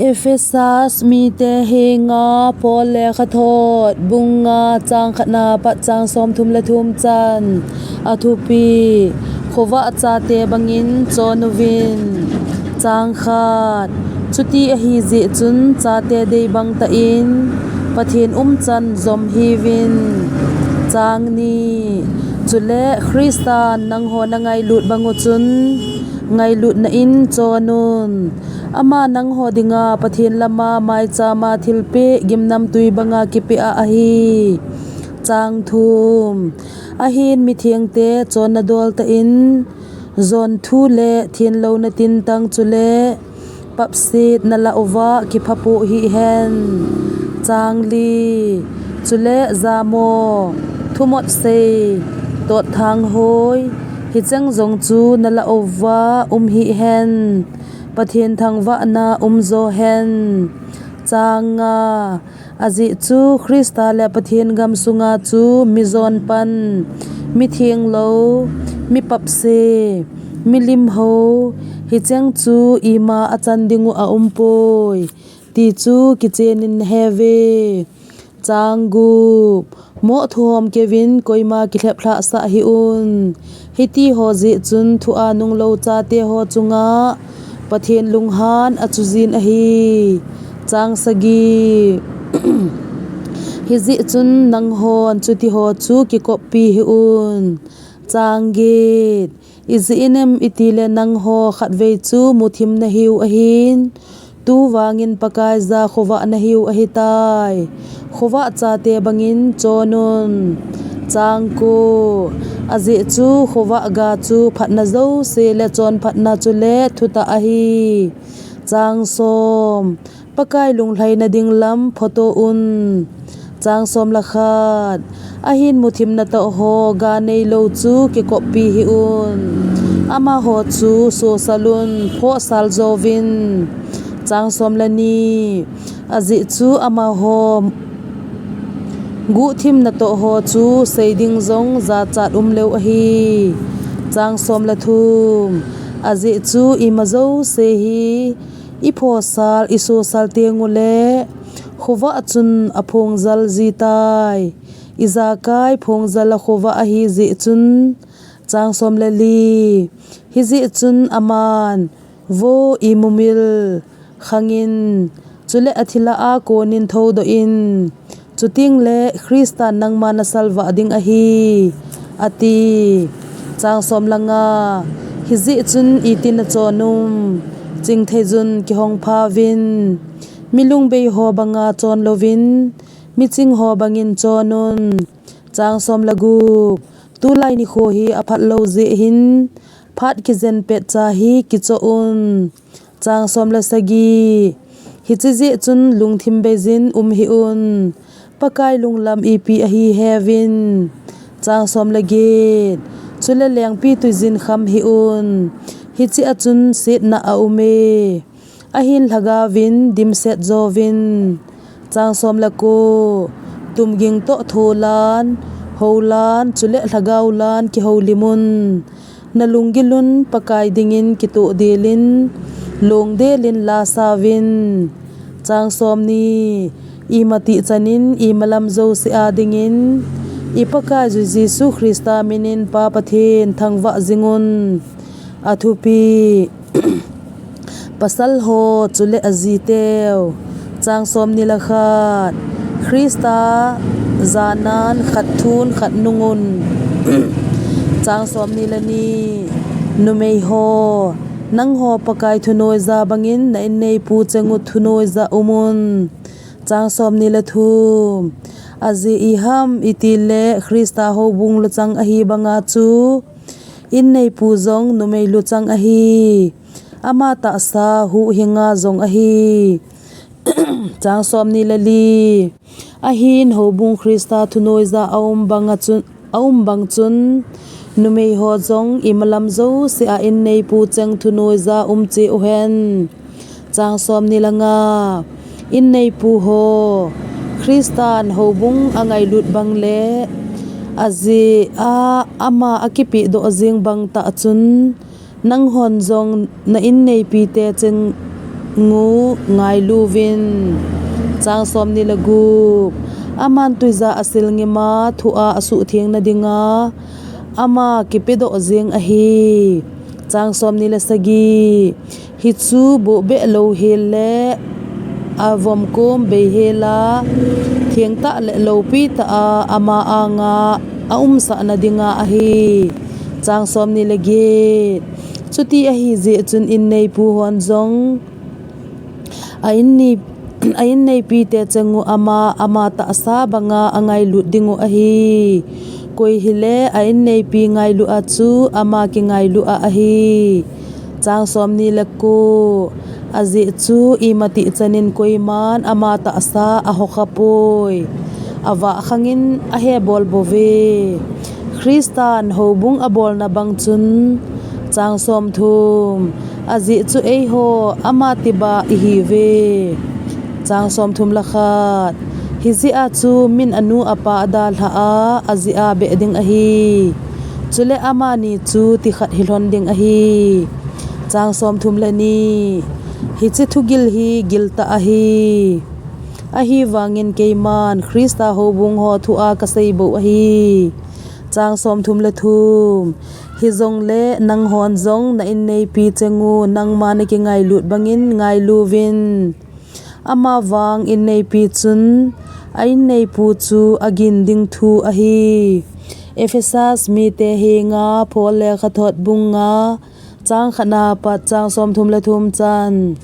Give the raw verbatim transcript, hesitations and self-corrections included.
Ephesus mite henga Paul lekhathot, bung nga, chang khatna pat chang somthum le thum chan. A thupi: Khovah chate bangin chon uvin. Chang khat: Chuti ahi jeh chun chate dei bang tah in, Pathen umchan jom hiuvin. Chang ni: Chule Christan nangho na ngailut bang u chun, ngailutna in chon un. Ama nangho dinga Pathen lama maichama thilpeh gimnamtui banga kipeh a ahi. Chang thum: Ahin mithengte chonna dol tah in, jon thu le thenlouna tintang chule papset nalah uva kiphapoh hih hen. Chang li: Chule jamo, thumot sei, totthang hoi, hicheng jong chu nalah uva um hih hen. Pathen thangvahna umjo hen. Chang nga: Ajeh chu Christa le Pathen gam sunga chu mijon pan, mitheng lou, mipapse, milim hou, hicheng chu ima achan ding u aumpoi, ti chu kichen in nahe uve. Chang gup: Moh thuhom keuvin koima kilheplhah sah hih un. Hitiho jeh chun thua nunglou chate ho chunga Pathen lunghan achujin ahi. Chang sagi: Hijeh chun nanghon chutiho chu kikoppi hih un. Chang get: Ijeh inem itile nangho khatvei chu muthim nahiu ahin, tuvangin Pakaiya khovah nahiu ahitai. Khovah chate bangin chon un. Chang ko: Ajeh chu khovah ga chu phatna jouse le chonphatna chule thutah ahi. Chang som: Pakai lunglhaina ding lam photo un. Chang som le khat: Ahin muthim natoh ho ga neilou chu kikoppi hih un. Amaho chu sosal un, phohsal jouvin. Chang som le ni: Ajeh chu amaho guhthim natoh ho chu seiding jong jachat umlou ahi. Chang som le thum: Ajeh chu ima jouse hi iphohsal, isosal tengule khovah chun aphongjal jitai. Ijakai phongjal a khovah ahi jeh chun. Chang som le li: Hijeh chun aman, Vo, imumil khangin, chule athilha a konin thoudoh in, chutengle Christan nangma nasalvah ding ahi, ati. Chang som le nga: Hijeh chun iti nachon um? Chingtheiyun kihong phauvin, milungbei ho banga chon louvin, miching ho bangin chon un. Chang som le gup: Tulai nikho hi aphat lou jeh hin, phat kijen petcha hi kichoh un. Chang som le sagi: Hiche jeh chun lungthim beijin um hih un. Pakai lunglam ipi ahi heuvin. Chang som le get: Chule lengpitwi jin kham hih un. Hiche a chun setna aume. Ahin lhagaovin dimset jouvin. Chang som le ko: Tumging toh tholan, houlan, chule lhagaolan kihoulim un. Nalunggil un Pakai dingin kitoh delin, longdelin lasauvin. Chang som ni: Imatih chanin imalam jouse a dingin, i Pakaiyu Jesu Christa minin Pa Pathen thangvah jing un. A thupi: Pasal ho chule ajiteu. Chang som ni le khat: Christa janan khat thun khat nung un. Chang som ni le ni: Numei ho, nangho Pakai thunoija bangin na inneipu cheng u thunoija um un. Chang som ni le thum: Ajeh iham itile Christa houbung luchang ahi banga chu, inneipu jong numei luchang ahi. Ama tahsa huhhinga jong ahi. Chang som ni le li: Ahin houbung Christa thunoija aum bang a chun, aum bang chun, numei ho jong imalam jouse a inneipu cheng thunoija um cheh uhen. Chang som ni le nga: Inneipu ho, Christan houbung angailut bang le ajeh a ama akipehdoh jeng bang tah chun, nanghon jong na inneipite cheng ngu ngailu vin. Chang somni le gup. Aman tuija asil ngima thua asuhtheng nadinga ama kipedoh jeng ahi. Chang somni le sagi. Hichu bohbeh louhel le avomkom beihel a thengtah le loupitah a ama anga aumsah nadinga ahi. Chang somni le get. Chuti ahijeh chun inneipu hon jong a innei a inneipite cheng u ama ama tahsa banga angailut dingu ahi. Koi hile a inneipi ngailu a chu ama kingailu a ahi. Chang somni le ko. Ajeh chu imatih chanin koiman ama tahsa ahokhapoi. Avah khangin ahebolbouve. Christan houbung abolna bang chun. Chang somthum. Ajeh chu eiho ama tiba ihiuve. Chang somthum le khat. Hijeh a chu min anu apa adalhah a, ajeh a beh ding ahi. Chule amani chu tikhat hilhon ding ahi. Chang somthum le ni. Hiche thugil hi giltah ahi. Ahivangin keiman Christa houbung ho thua kaseibou ahi. Chang somthum le thum. Hijongle nanghon jong na inneipi cheng u nangma nakingailut bangin ngailu vin. Amavang inneipi chun a inneipu chu agin ding thu ahi. Ephesus mite henga Paul lekhathot bung nga chang khatna pat chang somthum le thum chan.